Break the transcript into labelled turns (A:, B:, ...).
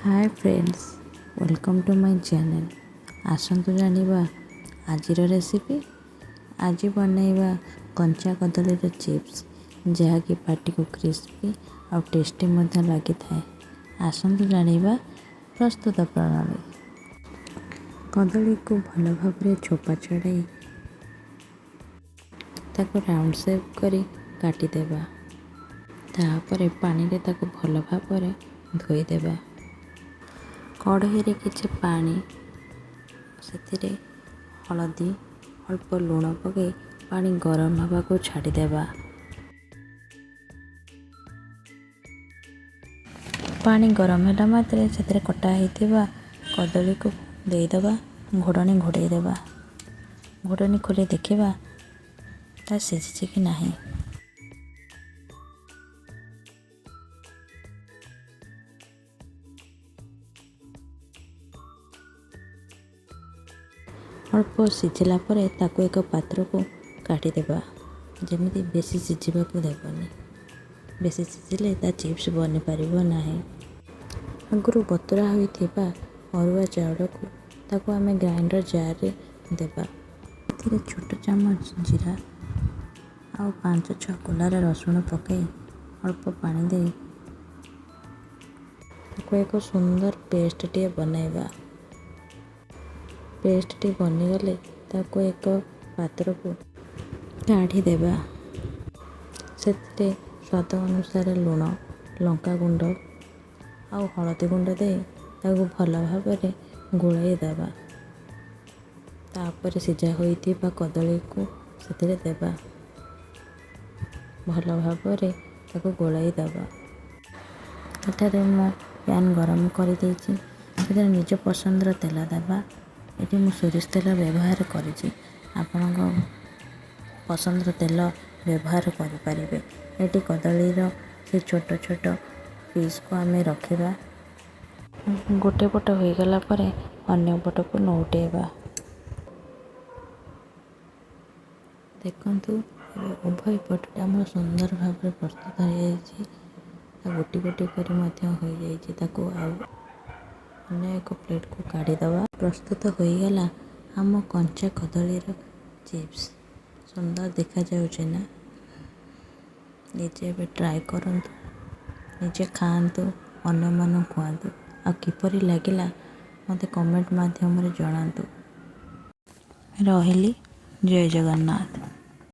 A: Hi friends, welcome to my channel. ଆସନ୍ତୁ ଜାଣିବା ଆଜିର ରେସିପି। ଆଜି ବନେଇବା କଞ୍ଚା କଦଳୀର ଚିପ୍ସ, ଯାହାକି ପାଟିକୁ କ୍ରିସ୍ପି ଆଉ ଟେଷ୍ଟି ମଧ୍ୟ ଲାଗିଥାଏ। ଆସନ୍ତୁ ଜାଣିବା ପ୍ରସ୍ତୁତ ପ୍ରଣାଳୀ। କଦଳୀକୁ ଭଲ ଭାବରେ ଚୋପା ଛଡ଼ାଇ ତାକୁ ରାଉଣ୍ଡ ସେପ୍ କରି କାଟିଦେବା। ତାପରେ ପାଣିରେ ତାକୁ ଭଲ ଭାବରେ ଧୋଇଦେବା। କଢ଼େଇରେ କିଛି ପାଣି, ସେଥିରେ ହଳଦୀ, ଅଳ୍ପ ଲୁଣ ପକାଇ ପାଣି ଗରମ ହେବାକୁ ଛାଡ଼ିଦେବା। ପାଣି ଗରମ ହେଲା ମାତ୍ରେ ସେଥିରେ କଟା ହେଇଥିବା କଦଳୀକୁ ଦେଇଦେବା, ଘୋଡ଼ଣୀ ଘୋଡ଼େଇ ଦେବା। ଘୋଡ଼ଣୀ ଖୋଲି ଦେଖିବା ତା ସିଝିଛି କି ନାହିଁ। ଅଳ୍ପ ସିଝିଲା ପରେ ତାକୁ ଏକ ପାତ୍ରକୁ କାଢ଼ିଦେବା। ଯେମିତି ବେଶୀ ସିଝିବାକୁ ଦେବନି, ବେଶୀ ସିଝିଲେ ତା ଚିପ୍ସ ବନିପାରିବ ନାହିଁ। ଆଗରୁ ବତୁରା ହୋଇଥିବା ଅରୁଆ ଚାଉଳକୁ ତାକୁ ଆମେ ଗ୍ରାଇଣ୍ଡର ଜାର୍ରେ ଦେବା। ଏଥିରେ ଛୋଟ ଚାମଚ ଜିରା ଆଉ 5-6 କୋଲାର ରସୁଣ ପକାଇ ଅଳ୍ପ ପାଣି ଦେଇ ତାକୁ ଏକ ସୁନ୍ଦର ପେଷ୍ଟଟିଏ ବନାଇବା। ପେଷ୍ଟଟି ବନିଗଲେ ତାକୁ ଏକ ପାତ୍ରକୁ କାଢ଼ିଦେବା। ସେଥିରେ ସ୍ୱାଦ ଅନୁସାରେ ଲୁଣ, ଲଙ୍କା ଗୁଣ୍ଡ ଆଉ ହଳଦୀ ଗୁଣ୍ଡ ଦେଇ ତାକୁ ଭଲ ଭାବରେ ଗୋଳାଇ ଦେବା। ତାପରେ ସିଝା ହୋଇଥିବା କଦଳୀକୁ ସେଥିରେ ଦେବା, ଭଲ ଭାବରେ ତାକୁ ଗୋଳାଇ ଦେବା। ଏଠାରେ ମୁଁ ପ୍ୟାନ୍ ଗରମ କରିଦେଇଛି। ସେଥିରେ ନିଜ ପସନ୍ଦର ତେଲ ଦେବା। ଏଠି ମୁଁ ସୋରିଷ ତେଲ ବ୍ୟବହାର କରିଛି, ଆପଣଙ୍କ ପସନ୍ଦର ତେଲ ବ୍ୟବହାର କରିପାରିବେ। ଏଠି କଦଳୀର ସେ ଛୋଟ ଛୋଟ ପିସ୍କୁ ଆମେ ରଖିବା। ଗୋଟେ ପଟ ହୋଇଗଲା ପରେ ଅନ୍ୟ ପଟକୁ ନଉଟେଇବା। ଦେଖନ୍ତୁ, ଏବେ ଉଭୟ ପଟଟା ଆମର ସୁନ୍ଦର ଭାବରେ ପ୍ରସ୍ତୁତ ହୋଇଯାଇଛି। ଗୋଟି ଗୋଟି କରି ମଧ୍ୟ ହୋଇଯାଇଛି। ତାକୁ ଆଉ ଅନ୍ୟ ଏକ ପ୍ଲେଟ୍କୁ କାଢ଼ିଦେବା। ପ୍ରସ୍ତୁତ ହୋଇଗଲା ଆମ କଞ୍ଚା କଦଳୀର ଚିପ୍ସ। ସୁନ୍ଦର ଦେଖାଯାଉଛି ନା? ନିଜେ ଏବେ ଟ୍ରାଏ କରନ୍ତୁ, ନିଜେ ଖାଆନ୍ତୁ, ଅନ୍ୟମାନଙ୍କୁ ଖୁଆନ୍ତୁ ଆଉ କିପରି ଲାଗିଲା ମୋତେ କମେଣ୍ଟ ମାଧ୍ୟମରେ ଜଣାନ୍ତୁ। ରହିଲି, ଜୟ ଜଗନ୍ନାଥ।